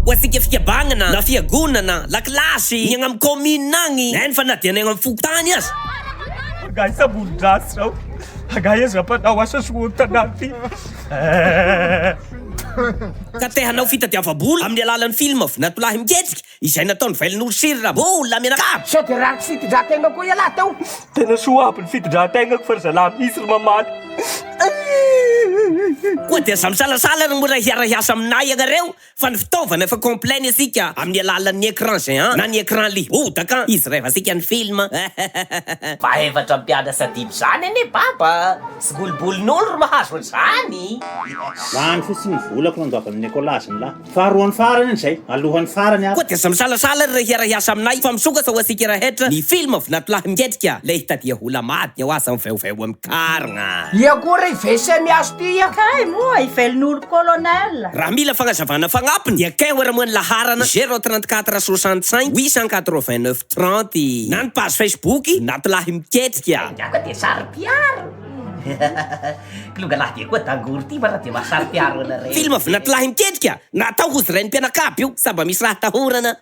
Ho antsika fikabagnana na fiagonana, lakilasy, ny agny amin'ny commune agny, eny fa na dia ny agny amin'ny fokontany aza. Angaha samborin-dratsy zao? Angaha izy mpanao asa soa tanàna ty? Ka te hanao fitadiavam-bola amin'ny alalan'ny film Vinantolahy Miketrika izay nataon'i Velonoro sy ry Rabola mianakavy. Sao dia ratsy fitondran-tegna koa ialahy teo? Tena soa aby ny fitondran-tegnako fa ry zalahy mihitsy ry mamaly. Koa dia aza misalasala ry mora hiara-hiasa aminay ianareo fa ny fitaovana efa complet ny antsika amin'ny alalan'ny écran géant na ny écran lihodaka hijerevantsika ny film. Mba efatra mpianatra dimy zany anie baba tsy golobolon'olo ro mahazo an'izany. Lany fotsiny ny volako nandoavana ny écolage ny lahy. Faharoan'ny farany iny izay, alohan'ny farany ary. Koa dia aza misalasala ry hiara-hiasa aminay fa misokatra ho antsika rehetra ny film Vinantolahy Miketrika lay hitadia hola madiny ao aza mivaovao amin'ny kargna. Ia koa ry VC miaso ty a! Kay moa i Velonoro Colonel. Raha mila fagnazavana fagnampiny dia kaiho ary moa ny laharana 0 34 65 889 30 na ny page Facebook Vinantolahy Miketrika. Ingahy koa dia saro-piaro. Kilonga lahy dia koa dangory ty mba dia mahasaro-piaro anareo. Film vinantolahy miketrika natao ho zirain'ny mpianakavy io sa mba misy raha atahorana?